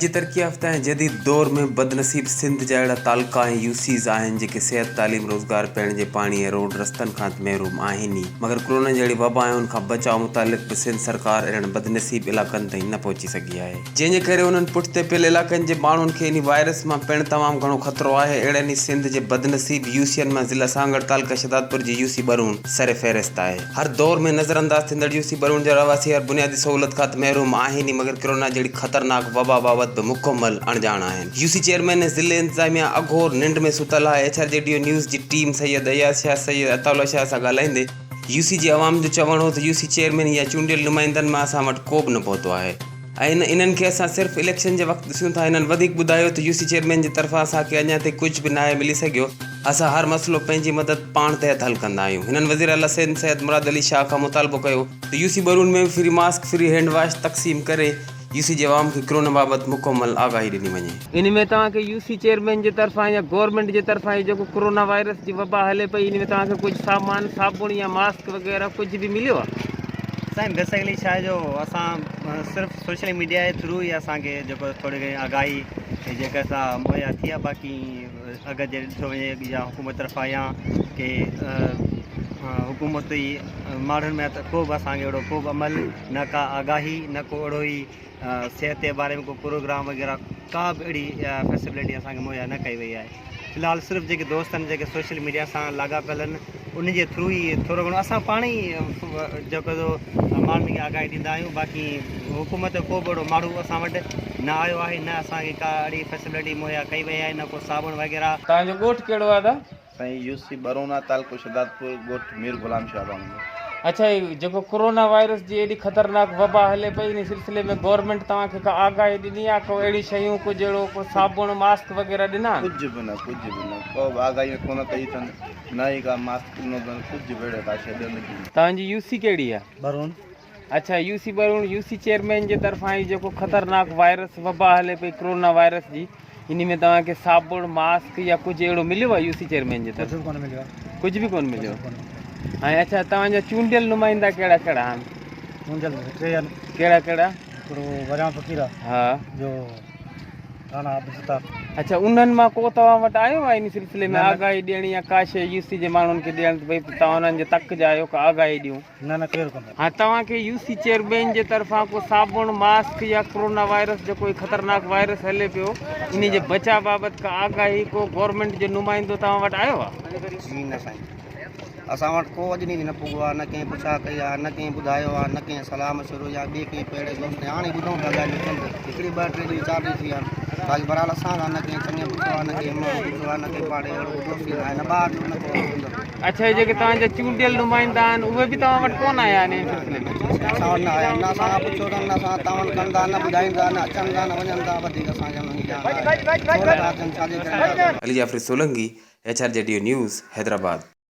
اڄ جي ترقي يافته ۽ جديد دور ۾ بدنصيب سنڌ جا اهڙا تعلقا ۽ يو سيز آهن جيڪي صحت، تعليم، روزگار، پيئڻ جي پاڻي ۽ روڊ رستن کان ته محروم آهن ئي مگر ڪرونا جهڙي وبا ۽ ان کان بچاء متعلق به سنڌ سرڪار اهڙن بدنصيب علائقن تائين نه پهچي سگهي آهي. جنهن جي ڪري انهن پٺتي پيل علائقن جي ماڻهن کي انهي وائرس مان پڻ تمام گهڻو خطرو آهي. اهڙن ئي سنڌ جي بدنصيب يو سين مان ضلع سانگهڙ تعلقه شهدادپور جي يو سي ٻرون سر فهرست آهي. هر دور ۾ نظرانداز ٿيندڙ يو سي ٻرون جا رهواسي هر بنيادي سهولت کان ته محروم آهن ئي مگر ڪرونا جهڙي خطرناڪ وبا بابت به مڪمل اڻڄاڻ آهن. يو سي چيئرمين ۽ ضلعي انتظاميا اگهور ننڊ ۾ ستل آهي. H R G D O news جي ٽيم سيد اياز شاهه، سيد عطاء الله شاهه سان ڳالهائيندي يو سي جي عوام جو چوڻ هو ته يو سي چيئرمين يا چونڊيل نمائندن مان اسان وٽ ڪو به نه پهتو آهي. ۽ انهن کي اسان صرف اليڪشن جي وقت ڏسون ٿا هنن وڌيڪ ٻڌايو ته يو سي چيئرمين جي طرفان اسان کي اڃا تائين ڪجهه به ناهي ملي سگهيو اسان هر مسئلو پنهنجي مدد پاڻ تحت حل ڪندا آهيون هنن وزير اعليٰ سنڌ سيد مراد علي شاهه کان مطالبو ڪيو ته يو سي ٻرون ۾ به free mask free hand wash تقسيم ڪري يو سي جي عوام کي ڪرونا بابت مڪمل آگاهي ڏني وڃي. ان ۾ توهان کي يو سي چيئرمين جي طرفان يا گورنمينٽ جي طرفان هي جيڪو ڪرونا وائرس جي وبا هلي پئي ان ۾ توهان کي ڪجهه سامان صابڻ يا ماسڪ وغيره ڪجهه به مليو آهي؟ سائين بيسڪلي ڇا آهي جو اسان صرف سوشل ميڊيا جي ٿرو ئي اسان کي جيڪو ٿوري گهڻي آگاهي جيڪا سا مهيا ٿي آهي باقي اگر جي ڏٺو وڃي يا حڪومت طرفان يا ڪي حڪومت ئي ماڻهن ۾ ته ڪو به اسان کي اهڙو ڪو به عمل نه ڪا آگاهي نه ڪو اهڙو ئي صحت جي باري ۾ ڪو پروگرام وغيره ڪا به اهڙي فيسلٽي اسان کي مهيا نه ڪئي وئي آهي في الحال صرف جيڪي دوست آهن جيڪي سوشل ميڊيا سان لاڳاپيل آهن ان جي ٿرو ئي ٿورو گهڻو اسان پاڻ ئي جيڪو سو ماڻهن کي آگاهي ڏيندا آهيون باقي حڪومت جو ڪو به اهڙو ماڻهو اسان وٽ نه آيو آهي نه اسان کي ڪا اهڙي فيسلٽي مهيا ڪئي وئي آهي نه ڪو صابڻ وغيره. توهان جو ڳوٺ ڪهڙو آهي ادا؟ سائين يو سي ٻرونا تعلقو شھدادپور ڳوٺ مير غلام شاھ ٻانهون. اڇا هي جيڪو ڪورونا وائرس جي ايڏي خطرناڪ وبا هلي پئي انهي سلسلي ۾ گورنمينٽ توهان کي ڪا آگاهي ڏني آهي ڪو اهڙي شيون ڪجهه اهڙو ڪو صابڻ ماسڪ وغيره ڏنا آهن؟ ڪجهه به نه ڪجهه به نه ڪو به آگاهي ڪونه ڪئي اٿن نه ئي ڪا ماسڪ ڏنو اٿن ڪجهه به اهڙي ڪا شيء نه ڏني. توهان جي يو سي ڪهڙي آهي؟ ٻرون. اڇا يو سي ٻرون يو سي چيئرمين جي طرفان هي جيڪو خطرناڪ وائرس وبا هلي پئي ڪرونا وائرس جي انهي ۾ توهان کي صابڻ ماسڪ يا ڪجهه اهڙو مليو آهي يو سي چيئرمين جي طرفان؟ ڪجهه به ڪونه مليو آهي. ڪجهه به ڪونه مليو ۽ اڇا توهان جا چونڊيل نمائندا ڪهڙا ڪهڙا آهن؟ چونڊيل ٽي آهن. ڪهڙا ڪهڙا؟ هڪڙو وريام فقير آهي. ها. ٻيو راڻا عبدالستار. اڇا انهن مان ڪو توهان وٽ آيو آهي ان سلسلي ۾ آگاهي ڏيڻ يا ڪا شيء يو سي جي ماڻهن کي ڏيڻ ته ڀئي توهان انهن جي تڪ جا آهيو ڪا آگاهي ڏيون؟ نه نه ڪير ڪونه. ها توهان کي يو سي چيئرمين جي طرفان ڪو صابڻ، ماسڪ يا ڪرونا وائرس جيڪو هي خطرناڪ وائرس هلي پيو انهي جي بچاء بابت ڪا آگاهي ڪو گورنمينٽ جو نمائندو توهان وٽ آيو آ؟ جي نه سائين اسان وٽ ڪو اڄ ڏينهن نه پڳو آ نه ڪنهن پڇا ڪئي آ نه ڪنهن ٻڌايو آ نه ڪنهن صلاح مشورو يا ٻي ڪنهن پهڙي دوست هاڻي ٻڌون پيا ڳالهيون چند هڪڙي ٻه ٽي ڏينهن چار ڏينهن ٿي ويا آهن باقي بهرحال اسان کان نه ڪنهن چڱي پڇيو آ نه ڪنهن ماڻهو پڇيو آ نه ڪنهن پاڙي اهڙو ڪو دوست ئي نه آهي نه ٻاهر جو نه ڪو اندر جو. اڇا هي جيڪي توهان جا چونڊيل نمائندا آهن اهي به توهان وٽ ڪونه آيا آهن ان سلسلي ۾؟ اسان وٽ نه آيا آهن نه اسان کان پڇيو اٿن نه اسان سان تعاون ڪن ٿا نه ٻڌائين ٿا نه اچن ٿا نه وڃن ٿا وڌيڪ اسان کي انهن جي ڄاڻ ناهي ڇو نٿا اچن ڇا جي ڪري نٿا اچن. Ali Jafri Solangi, H R G D O news, Hyderabad.